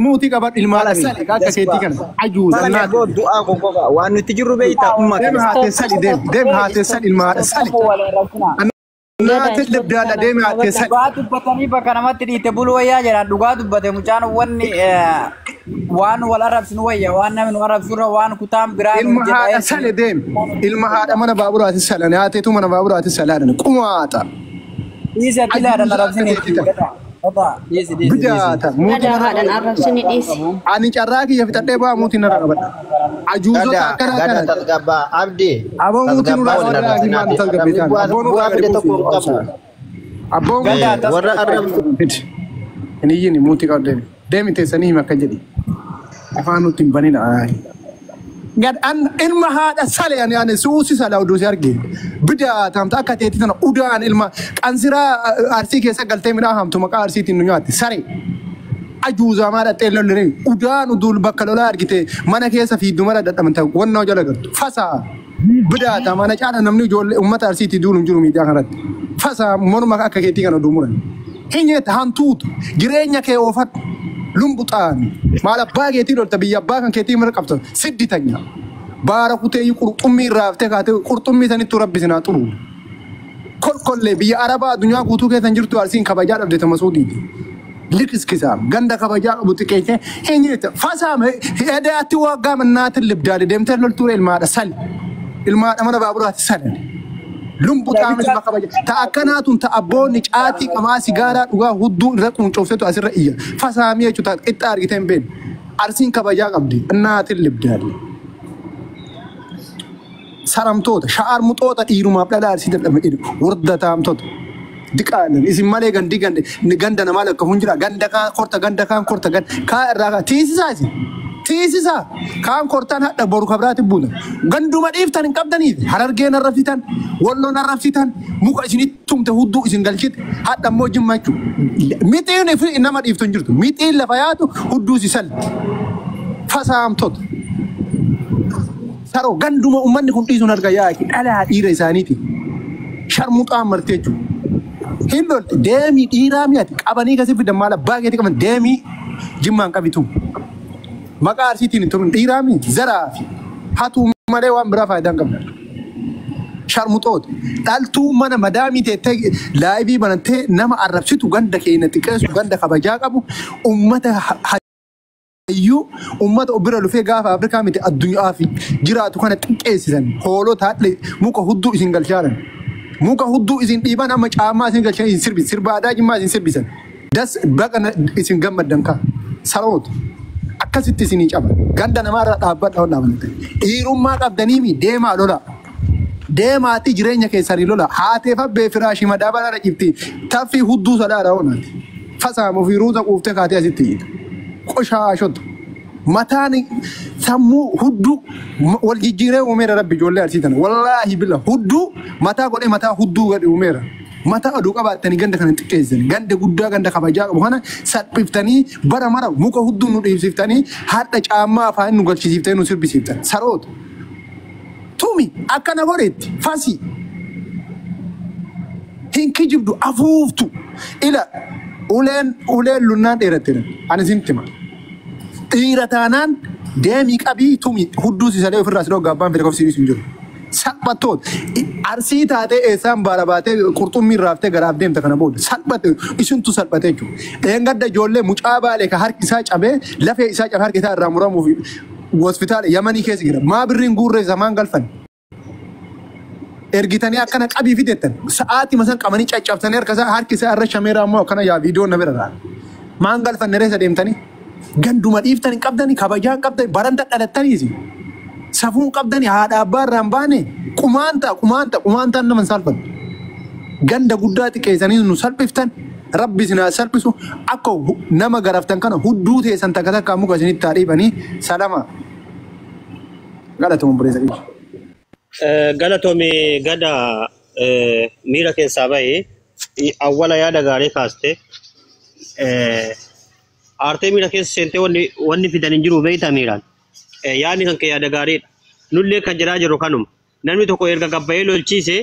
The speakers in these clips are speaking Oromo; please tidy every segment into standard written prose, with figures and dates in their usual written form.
Muutii qabadhu ilmaadha sali akka keetii kana. Ajuuza Salami naati. Abboo du'aa goggogaa waan nuti jirru beektaa umma Deem kana. haatee sali deem deem haatee sali ilmaadha sali. Naati libdaadha deem haatee sali. Dhugaa dubbatanii bakka namatti dhiite bulu wayyaa jedhan dhugaa dubbate mucaan wanni waan wal arrabsinu wayya waan namni nu arrabsurra waan kutaan biraa nu Ilma haadha jedha. sale deem. Ilma haadha mana baaburaati salan haateetu mana baaburaati salaadhan qumaata. Dhiise atilaadhaan arrabsine. Dhiisi dhiisi dhiisi. Bidaata muutii Gadaa narra haadhaan arrabsini dhiisi. Ani carraa kiyya fixadhee ba'aa muutii narra qabadha. Ajuuzota Gada akkanaa gada kana. tasgabbaa abdii Aboo muutii tasgabbaa nurraa wal warra arrabsinaati. himaan tasgabbeessan. Bu'aa Aboo nurraa bu'aa gadi fide tokko hin buusi. qabu. Aboo Gadaa muutii. Warra arrabsu Fidi. Hin iyyini muutii qabdu deemi. Deemi teessanii hima akka jedhi. Afaan nutti hin banina. Gad an ilma haadha sale ani ani suusi sala oduu si arge. Bidaa tamta akka teetti tana udaan ilma qansiraa arsii keessa galtee midhaan hamtu maqaa arsiitiin nu nyaatti sare. Ajuuzaa maa dhattee lollee udaan uduul bakka lolaa argite mana keessa fiiddu mara dadhabanta wannaa jala galtu fasaa. Bidaata mana caala namni ijoollee uummata arsiitti duulu hin jiru miidiyaa kanarratti. Fasaa morma akka keetii kana oduu muran. Hin jette hantuutu jireenya kee oofadhu lumbuxaan maal abbaa keetii lolta biyya abbaa kan keetii mara qabta siddi tanya. Baara kutee qurxummii irraa haftee kaatee qurxummii sanittuu rabbi sinaa xuru. Kolkollee biyya arabaa addunyaa guutuu keessa hin jirtu arsiin kabajaa dhabde tama suudiiti. Likiskisaam ganda kabajaa qabu xiqqeessee hin jirte fasaam hedaatti waggaa mannaatiin libdaale deemtee loltuure ilmaadha sali. Ilmaadha mana baaburaati sali. Lumbuxaan ilma kabaja. Ta akkanaa tun ta abboonni caatii qamaa sigaaraa dhugaa hudduu irra quncooftetu asirra iyya. Fasaamii jechuudha qixxa argitee hin beekne. Arsiin kabajaa qabdi. Innaatiin libdaale. Saramtoota sha'aarmuxoota dhiirumaaf dhala arsii dadhabe jedhu wardataamtoota. Diqaalan isin malee gandi gandi ganda namaa lakkafuun jira ganda kaan korta ganda kaan korta ganda kaan irraa kaan tiisisaa isin tiisisaa kaan kortaan hadha boru kabraati buuta ganduma dhiiftan hin qabdaniif harargeen arrabsitan walloon arrabsitan muka isin tumte hudduu isin galchite hadha immoo jimma jechuudha mixiin fi nama dhiiftu hin jirtu mixiin lafa yaatu hudduu si salti fasaamtoota. Saroo ganduma uummanni kun dhiisuun arga yaa'e dhalaa dhiira isaaniiti. Sharmuxaan martee jechuudha. Hin lolte deemii dhiiraa mi'aati qabanii kasi fidan maal abbaa keetii qaban deemii jimmaan qabitu. Maqaa arsiitiin hin tumin dhiiraa mi zaraa fi hatuu malee waan biraa faayidaa hin qabne. Sharmuxoota dhaltuu mana madaamii teettee laayivii banattee nama arrabsitu ganda keenya xiqqeessu ganda kabajaa qabu uummata hayyuu uummata of bira lufee gaafa Afrikaa miti addunyaa fi jiraatu kana xiqqeessisan hoolota hadhe muka hudduu isin galchaaran. Muka hudduu isin dhiiban amma caamaa isin galchan isin sirbi sirba aadaa jimmaa isin sirbisan. Das baqa isin gammaddan kaa saroota akkasitti isinii caba ganda namaarra dhaabbadha ol dhaabbatan. Dhiirummaa qabdanii deemaa lola. Deemaatii jireenya keessanii lola haatee fabbee firaashii madaabara cifti taffii hudduu sadaadha oonaati. Fasaamu fi ruuza quuftee kaatee asitti hiita. Qoshaashota. Mataan sammuu hudduu wal jijjiiree uumeera rabbi ijoollee arsii tana. Wallaahi billa hudduu mataa godhee mataa hudduu godhe uumeera. Mataa oduu qabaattanii ganda kana xiqqeessan ganda guddaa ganda kabajaa qabu kana salphiftanii bara mara muka hudduu nu dhiibsiftanii hadha caammaa afaan nu galchisiiftanii nu sirbisiiftan saroota. Tumi akkana godhetti fasi hin kijibdu afuuftu ila uleen uleen lunnaan dheeratte ani sin tima. Dhiira taanaan deemii qabii tumi hudduu sisalee ofirraa si dhoggaa abbaan fedhe qofsiisu hin jiru. Salphattoota arsii taatee eessaan baala baatee qurxummii raaftee garaaf deemta kana booda salphate isintu salphate jechuudha. Dheengadda ijoollee mucaa baalee ka harki isaa cabee lafee isaa cabee harki isaa irraa muramuuf hospitaala Yamanii keessa jira. Maa birriin guurree zamaan galfan. Ergitanii akkana qabii fideettan sa'aatii masan qabanii caccabsanii harka isaa harki isaa irra shameera ammoo akkana yaa viidiyoon na bira raala. Maan galfanne reessa deemtanii ganduma dhiiftan hin qabdanii kabajaa hin qabdanii baranta dhalattaniisi. Safuu hin qabdanii haadha abbaa irraa hin baane qumaanta qumaanta qumaantaan nama hin saalfanne. Ganda guddaa xiqqeessanii nu salphiftan rabbi isin haa salphisu akka nama garaftan kana hudduu teessan takka takka muka isinitti haa dhiibanii salama. Galatoomaa obboleessa keenya. Galatoomi gada miira keessaa bahi awwala yaada gaarii kaaste aartee miira keessa seentee wanni wanni fidan hin jiru beektaa miiraan yaadni kan kee yaada gaariidha. Nullee kan jedhaa jiru kanuma namni tokko erga gabbayee lolchiise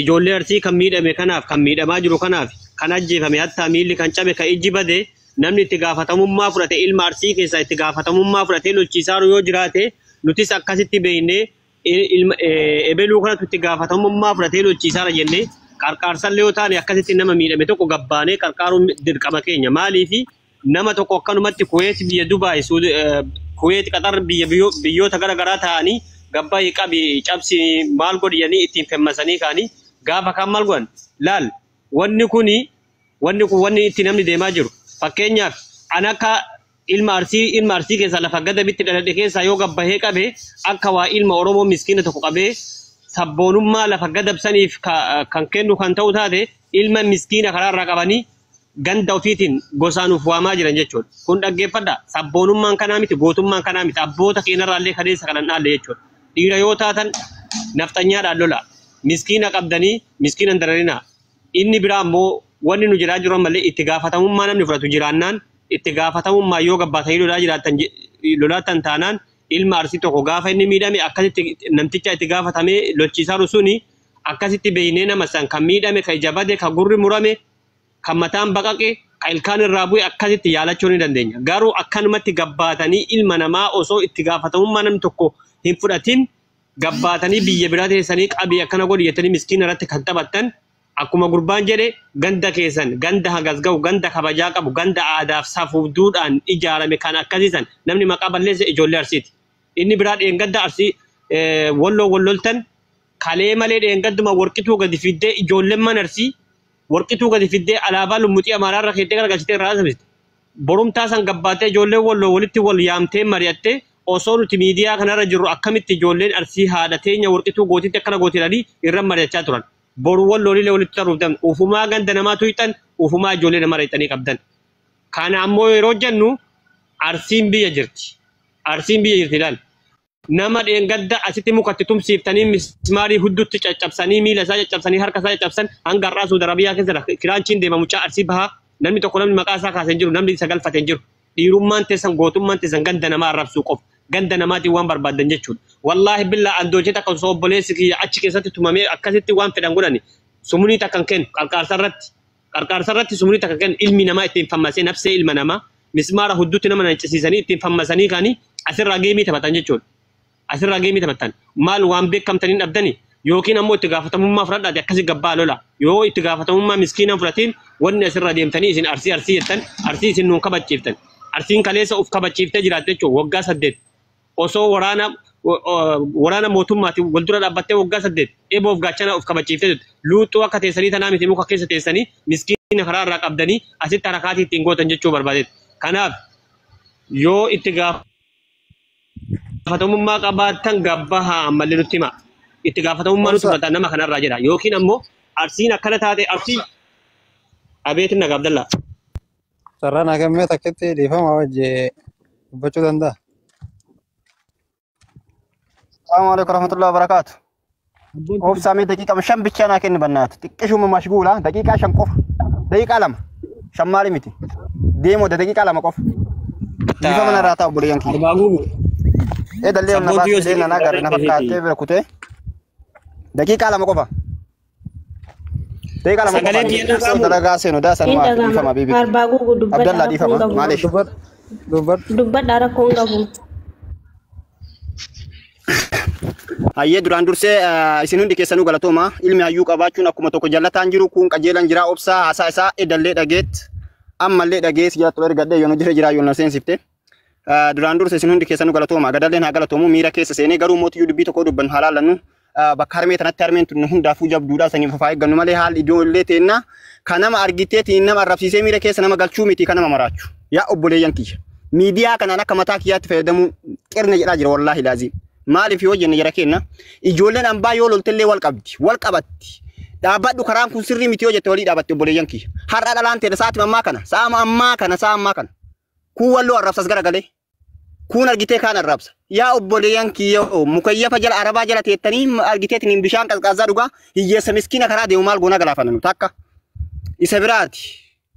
ijoollee arsii kan miidhame kanaaf kan miidhamaa jiru kanaaf kan ajjeefame hattaa miilli kan cabe kan ijji bade Namni itti gaafatamummaa fudhate ilma Arsii keessaa itti gaafatamummaa fudhatee lolchiisaaru yoo jiraate nutis akkasitti beeknee ilma ebeluu kanatu itti gaafatamummaa fudhatee lolchiisaara jennee qarqaarsallee yoo taane akkasitti nama miidhame tokko gabbaanee qarqaaruun dirqama keenya. Maaliifi nama tokko akkanumatti Kuweet biyya Dubaay Kuweet Qatar biyya biyyoota gara garaa ta'anii gabbaayii qabi cabsi maal godhi jedhanii ittiin femmasanii kaanii gaafa kaan maal godhan laal wanni kuni wanni kun wanni itti namni deemaa jiru. Fakkeenyaaf an akka ilma Arsii keessaa lafa gadabitti dhaladhe keessaa yoo gabbahee qabe akka waa ilma Oromoo miskiina tokko qabee sabboonummaa lafa gadabsaniif kan kennu kan ta'u taate ilma miskiina karaarraa qabanii ganda ofiitiin gosaan uf waamaa jiran jechuudha. Kun dhaggeeffadha. Sabboonummaan kanaa miti, gootummaan kanaa miti. Abboota keenyarraallee kaleessa kanan dhaalle jechuudha. Dhiira yoo taatan nafxanyaadhaan lola. Miskiina qabdanii miskiina hin dararinaa. Inni biraa immoo wanni nu jiraa jiru ammallee itti gaafatamummaa namni fudhatu jiraannaan itti gaafatamummaa yoo gabbaatanii lolaa jiraatan lolaatan taanaan ilma Arsii tokko gaafa inni miidhame akkasitti namticha itti gaafatamee lolchiisaaru suni akkasitti beeynee nama san kan miidhame kan ija bade kan gurri murame kan mataan baqaqe kan ilkaan irraa bu'e akkasitti yaalachuu ni dandeenya. Garuu akkanumatti gabbaatanii ilma namaa osoo itti gaafatamummaa namni tokko hin fudhatin gabbaatanii biyya biraa teessanii qabii akkana godhi jettanii miskiina irratti kan taphattan akkuma gurbaan jedhe ganda keessan ganda hagas ga'u ganda kabajaa qabu ganda aadaaf safuuf duudhaan ijaarame kan akkasiisan namni maqaa balleesse ijoollee Arsiiti. Inni biraa dheengadda Arsii walloo walloltan kalee malee dheengadduma warqituu gadi fiddee ijoolleen mana Arsii warqituu gadi fiddee alaabaa lummuxii Amaaraarra keettee garagalchitee irraa haasofiste. Borumtaa san gabbaattee ijoolleen walloo walitti wal yaamtee mari'attee osoo nuti miidiyaa kanarra jirru akkamitti ijoolleen Arsii haadha teenya warqituu gootitti akkana gootiidhaanii irra mari'achaa turan. Boru walloolilee walitti taruuf deemnu ufumaa ganda namaa tuyxan ufumaa ijoollee namaa reexanii qabdan. Kana ammoo yeroo jennu Arsiin biyya jirti. Arsiin biyya jirti ilaali. Nama dheengadda asitti mukatti tumsiiftanii mismaarii huddutti caccabsanii miila isaa caccabsanii harka isaa caccabsan hanga har'aa Suudi Arabiyaa keessa kiraanchiin deema mucaa Arsii bahaa namni tokko namni maqaa isaa kaasee hin jiru namni isa galfatee hin jiru. Dhiirummaan teessan gootummaan teessan ganda namaa arrabsuu qofa. Ganda namaatiin waan barbaaddan jechuudha. Wallaahi billaa andoojee takka osoo obboleessi kiyya achi keessatti tumamee akkasitti waan fedhan godhani sumunii takka hin kennu qarqaarsa irratti. Qarqaarsa irratti sumunii takka kennu ilmi namaa ittiin fammasee nafsee ilma namaa mismaara hudduutti nama naccisiisanii ittiin fammasanii kaanii asirraa geemii taphatan jechuudha. Asirraa geemii taphatan maal waan beekamtanii dhabdani yookiin ammoo itti gaafatamummaa fudhadhaati akkasi gabbaa lola yoo itti gaafatamummaa miskiinaan fudhatiin wanni asirraa deemtanii isin Arsii Arsii jettan Arsii isin nuun kabachiiftan. Arsiin kaleessa of kabachiiftee jiraatte jechuudha waggaa 8 osoo waraana mootummaatiin wal dura dhaabbattee waggaa 8 eeboof gaachana of kabachiiftee jirti. Luuxuu akka teessanii tanaa miti muka keessa teessanii miskiina karaa irraa qabdanii asitti harakaatii ittiin gootan jechuu barbaadeeti. Kanaaf yoo itti gaafatamummaa qabaattan gabbahaa ammallee nutti hima. Itti gaafatamummaa nutti fudhatan nama kanarraa jedha. Yookiin ammoo Arsiin akkana taate Arsii abeetin nagaa Abdallaa. Sararaan hakamee takkitti dhiifama wajji dubbachuu danda'a. Assalamu alaikum warahmatullahi wabarakatuh. Obsa mee daqiiqa 5 bichaa naa kenni bannaatu. Xiqqishuma mashguula daqiiqaa 5 qofa. Daqiiqaa 2. 5 maali miti. Deemoo daqiiqaa 2 qofa. Dhiifama narraa taa'u obboleeyyan kiyya. Arbaa guugu. Dallee na Sabboontu yoo baasee isin na agarre na fakkaattee bira kutee. Daqiiqaa 2 qofa. Daqiiqaa 2 qofa. Sagalee kiyya dhaga'amu. Dalagaa seenu daa Hin sanumaa dhaga'ama. dhiifama biibi. Arbaa guugu dubbadha Abdallaa rakkoon dhiifama qabu. maaliif? Dubbadhu. Dubbadhu. Dubbadha rakkoon qabu. Hayyee duraan dursee isin hundi keessanuu galatooma. Ilmi hayyuu qabaachuun akkuma tokko jallataan jiru kun qajeelan jira obsaa haasaa isaa edallee dhageet ammallee dhagees jala tola ergadhee yoon hojii jira yoon na seensifte. Duraan dursa isin hundi keessanuu galatooma. Gadalleen haa galatoomu miira keessa seenee garuu mootiyyuu dubbii tokko dubbannu haa laallannu. Bakka harmee tanatti harmeen tun hundaafuu jabduudha saniif fafaa eeggannu malee haalli ijoollee teenna kan nama argiteetiin nama arrabsiisee miira keessa nama galchuu miti kan nama maraachu. Yaa obboleeyyan kiyya. Miidiyaa kanaan akka mataa kiyyaatti fayyadamuu qirna jedhaa jira wallaahi laazim. Maaliif yoo jenne jara kenna ijoolleen ambaa yoo loltellee wal qabdi wal qabatti. Dhaabbadhu karaan kun sirrii miti yoo jette walii dhaabatti obboleeyyan kiyya. Har'a dhalaan teenya sa'aatii ammaa kana sa'a ammaa kana sa'a ammaa kana. Kun walloo arrabsas garagalee. Kun argitee kaan arrabsa. Yaa obboleeyyan kiyya mukayyafa jala arabaa jala teettanii argiteetiin bishaan qasqaazaa dhugaa hiyyeessa miskiina karaa deemu maal goona galaafannu takka. Isa biraati.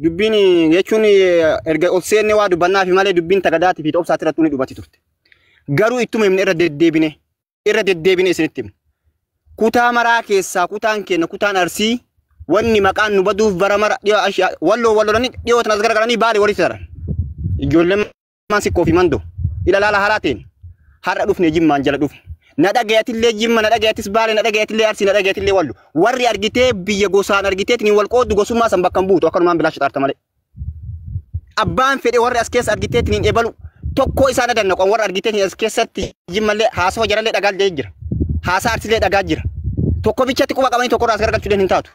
Dubbiin jechuun erga ol seenne waa dubbannaa fi malee dubbiin tagadaatii fi obsaati irratti ni dubbatti turte. Garuu ittuma himne irra deddeebine isinitti himne. Kutaa maraa keessaa kutaan keenya kutaan Arsii wanni maqaan nu baduuf bara mara walloo wallolanii dhiyoo tanas garagalanii baale walitti taran. Ijoolleen sikkoo fi mandoo ila laala haraateen har'a dhufne Jimmaan jala dhufne. Na dhagayatillee Jimma, na dhagayatis Baale, na dhagayatillee Arsii, na dhagayatillee Wallo. Warri argitee biyya gosaan argiteetiin wal qooddu gosummaa san bakka hin buutu akkanumaan bilaash xaarta malee. Abbaan fedhe warri as keessa argiteetiin hin ebalu tokkoo isaan adannaqan warra argiteetiin as keessatti Jimmallee haasawa jarallee dhagaa jira. Haasaa Arsiilee dhagaa jira. Tokko bichatti quba qabanii tokkorraa as garagalchuu hin taatu.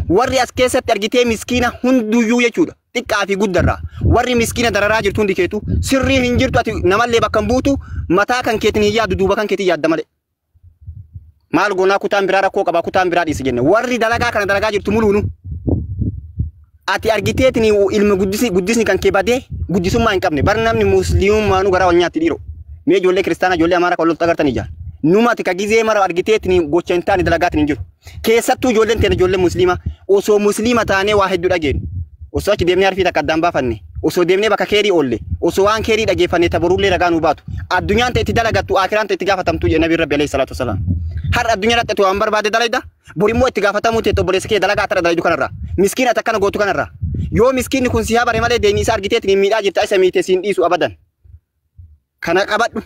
Warri as keessatti argitee miskiina hunduyyuu jechuudha. Xiqqaa fi guddarraa. Warri miskiina dararaa jirtu hundi keetu sirrii hin jirtu ati namallee bakka hin buutu mataa kan keetiin hin yaaddu duuba kan keetiin yaadda malee. Maal goonaa kutaan biraa rakkoo qabaa kutaan biraa dhiisi jenne. Warri dalagaa kana dalagaa jirtu muluunu. Ati argiteetiin ilma guddisni kan kee badee guddisummaa hin qabne. Bar namni musliimummaanuu garaa wal nyaatti dhiiroo. Mee ijoollee kiristaanaa ijoollee amaaraa kan loltu agartanii jaan. Numa ati ka gizee mara argiteetiin gocha hin taane dalagaatiin hin jiru. Keessattuu ijoolleen teena ijoolleen musliima osoo musliima taanee waa hedduu dhageenyu. Osoo achi deemnee harfii takka addaan baafanne. Osoo deemnee bakka keerii oolle. Osoo waan keerii dhageeffanne taborullee ragaa nuu baatu. Addunyaan ta'e itti dalagattu akiraan ta'e itti gaafatamtu jedhe Nabiin Rabbi alayhi salaatu wasalaam. Har'a addunyaa irratti ati waan barbaade dalayda. Bor immoo itti gaafatamuu ta'e obboleessa kee dalagaa atara dalaydu kanarraa. Miskiina ati akkana gootu kanarraa. Yoo miskiinni kun si habare malee deemni isaa argiteetiin miidhaa jirta isa miite siin dhiisu abadan. Kana qabadhu.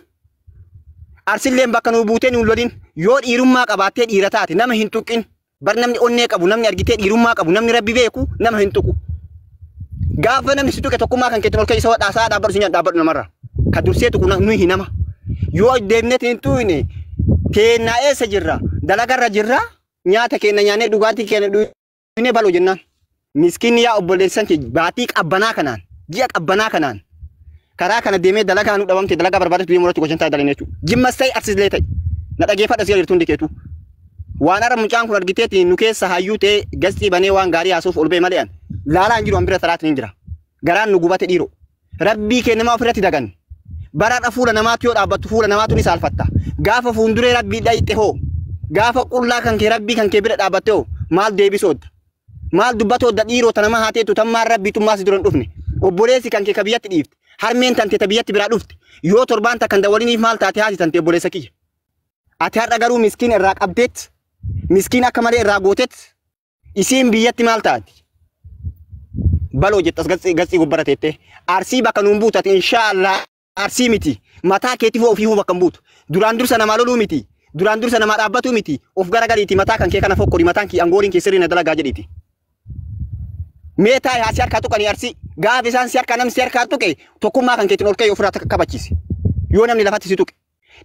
Arsilleen bakka nuu buutee nuun lolin yoo dhiirummaa qabaattee dhiira taate nama hin tuqin. Bar namni onnee qabu namni argitee dhiirummaa qabu namni Rabbi beeku nama hin tuqu. Gaafa namni si tuqe tokkummaa kan keetiin ol ka'e isa wadhaasaa dhaabbadhu si nyaadhu dhaabbadhu namarra. Ka dursee tuqu nuyi hin nama. Yoo deemnee hin tuqne teennaa eessa jirra dalagarra jirra nyaata keenya nyaannee dhugaatii keenya dhugnee baloo jennaan. Miskiinni yaa obboleessan kee baatii qabbanaa kanaan ji'a qabbanaa kanaan karaa kana deemee dalagaa nu dhabamte dalagaa barbaadatu deemuu irratti gochan taa'e dalagna jechuudha. Jimmas ta'e Arsiilee ta'e na dhageeffadha si jirtu hundi keetu. Waan har'a mucaan kun argiteetiin nu keessa hayyuu ta'e gasxii banee waan gaarii haasuuf ol ba'e malee an laalaa hin jiru an bira taraatiin hin jira. Garaan nu gubate dhiiroo. Rabbii kee nama ofirratti dagan. Baraadha fuula namaatu yoo dhaabbattu fuula namaatu ni saalfatta. Gaafa fuulduree Rabbii dhayxe hoo. Gaafa qullaa kan kee Rabbii kan kee bira dhaabbatte hoo maal deebisoodda. Maal dubbatoodda dhiiroo ta nama haa teetu tammaan Rabbii tummaa si dura hin dhufne. Obboleessi kan kee ka biyyatti dhiifte. Harmeen tante ta biyyatti biraa dhufte. Yoo torbaan takkan dawwaliniif maal taate haati tante obboleessa kiyya. Ati har'a garuu miskiin irraa qabdeet miskiin akka malee irraa gootet isiin biyyatti maal taati? Baloo jettas gatsii gubbara teettee. Arsii bakka nuun buutu ati inshaallah Arsii miti. Mataa keetiif ofiifuu bakka hin buutu. Duraan dursa namaa loluu miti. Duraan dursa namaa dhaabbatuu miti. Of garagaliiti mataa kan kee kana fokkori mataan kee angooriin kee sirrii na dalagaa jedhiiti. Mee taa'i haa si harkaa tuqanii Arsii. Gaafa isaan si harkaa namni si harkaa tuqe tokkummaa kan keetiin ol ka'e ofirraa kabachiisi. Yoo namni lafatti si tuqe.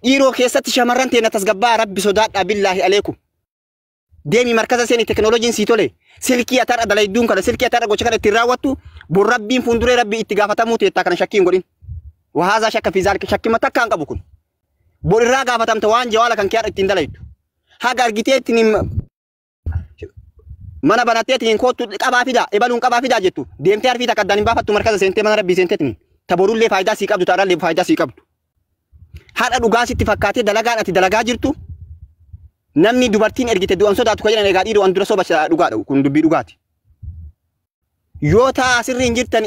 Dhiiroo keessatti shamarran teenya tasgabbaa Rabbi sodaadhaa billaahi aleekum. Deemi markaza seeni teknooloojiin sii tole. Silkii atarra dalayduun kana silkii atarra gocha kana ittiin raawwattu bor Rabbiin fuulduree Rabbii itti gaafatamuu teettaa kana shakkii hin godhin. Wahaazaa shakka fi zaalika shakkii matakkaa hin qabu kun. Bor irraa gaafatamta waan jawaala kan kee har'a ittiin dalaydu. Haga argitee ittiin mana banattee ittiin koottu qabaa fidaa ebaluun qabaa fidaa jettu deemtee harfii takka addaan hin baafattu markaza seentee mana Rabbii seentee ittiin taborullee faayidaa sii qabdu taarrallee faayidaa sii qabdu. Har'a dhugaa sitti fakkaatee dalagaan ati dalagaa jirtu namni dubartiin ergite du'an sodaatu kan jedhan egaa dhiiroo an dura soba dhugaadha kun dubbii dhugaati. Yoo taa sirrii hin jirtan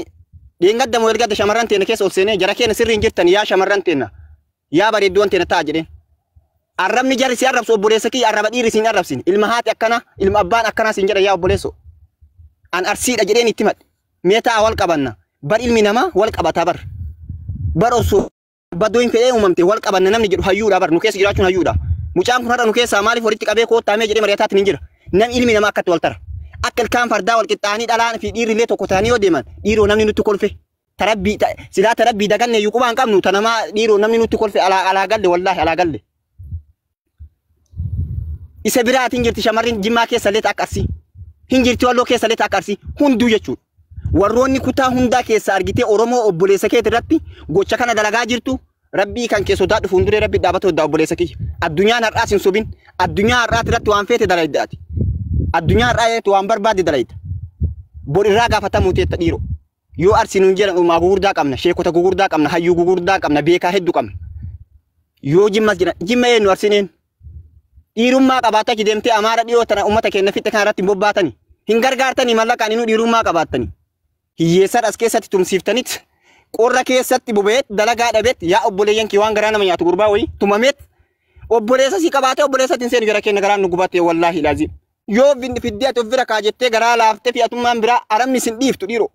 dheengadda moo ergadda shamarran teenya keessa ol seenee jara keenya sirrii hin jirtan yaa shamarran teenya yaa bareedduwan teenya ta'a jedheen. Arrabni jarri si arrabsu obboleessa kiyya arraba dhiirri siin arrabsin ilma haati akkana ilma abbaan akkanaa siin jedha yaa obboleesso. An Arsiidha jedheen itti madhe. Mee ta'a wal qabanna bar ilmi namaa wal qabataa bar. Bar osoo badoo hin fedhee uumamte wal qabanna namni jedhu hayyuudha bar nu keessa jiraachuun hayyuudha. Mucaan kun har'a nu keessaa maaliif walitti qabee koottaa mee jedhee mari'ataatiin hin jira. Namni ilmi namaa akkatti wal tara. Akka ilkaan fardaa wal qixxaanii dhalaan fi dhiirri illee tokko ta'anii yoo deeman dhiiroo namni nutti kolfe. Tarabbii silaa tarabbii daganne iyyuu qubaa hin qabnu ta namaa dhiiroo namni nutti kolfe alaa alaa galle wallaahi alaa galle. Isa biraatiin jirti shamarri Jimmaa keessa illee akka Arsii. Hin jirti Walloo keessa illee akka Arsii. Hunduu jechuudha. Warroonni kutaa hundaa keessa argitee Oromoo obboleessa keeti irratti gocha kana dalagaa jirtu Rabbii kan kee sodaadhu fuulduree Rabbi dhaabatu hoddaa obboleessa kiyya. Addunyaan har'aas hin sobin. Addunyaa har'aati irratti waan feete dalayda ati. Addunyaa har'aa irratti waan barbaadde dalayda. Bor irraa gaafatamuu teetta dhiiroo. Yoo Arsii nuun jedhan uumaa gugurdaa qabna, sheekota gugurdaa qabna, hayyuu gugurdaa qabna, beekaa hedduu qabna. Yoo Jimmas jedhan Jimma eenyu Arsiin eenyu? Dhiirummaa qabaattee achi deemtee Amaara dhiyoo tana uummata keenya fixxe kana irratti hin bobbaatani. Hin gargaartanii mallaqaan inuu dhiirummaa qabaattani. Hiyyeessan as keessatti tumsiiftanit qorra keessatti boba'eet dalagaa dhabeet yaa obboleeyyan kee waan garaa nama nyaatu gurbaa wayii tumameet obboleessa si qabaatee obboleessa hin seenu jara keenya garaan nu gubatee wallaahi laazim. Yoo fiddee ati of bira kaa jettee garaa laaftee fi atummaan biraa aramni sin dhiiftu dhiiroo.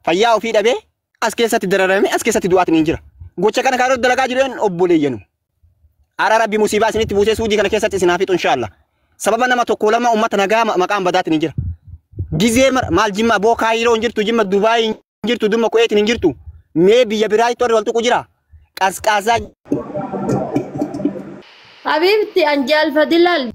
Fayyaa ofii dhabee As keessatti dararamee as keessatti du'aatiin hin jira. Gocha kana kaaroo dalagaa jiru obboleeyyanu. Ara rabbi musiibaa isinitti buusee suudii kana keessatti isin haa fixu inshaalla. Sababa nama tokko lama uummata nagaa maqaan badaatiin hin jira. Gizee maal jimma boo kaayiroo hin jirtu jimma Dubaayii hin jirtu dhimma Kuweetiin hin jirtu. Mee biyya biraa itti warri wal tuqu jira. Qasqaasaa Habiibti an jaalfadilaal.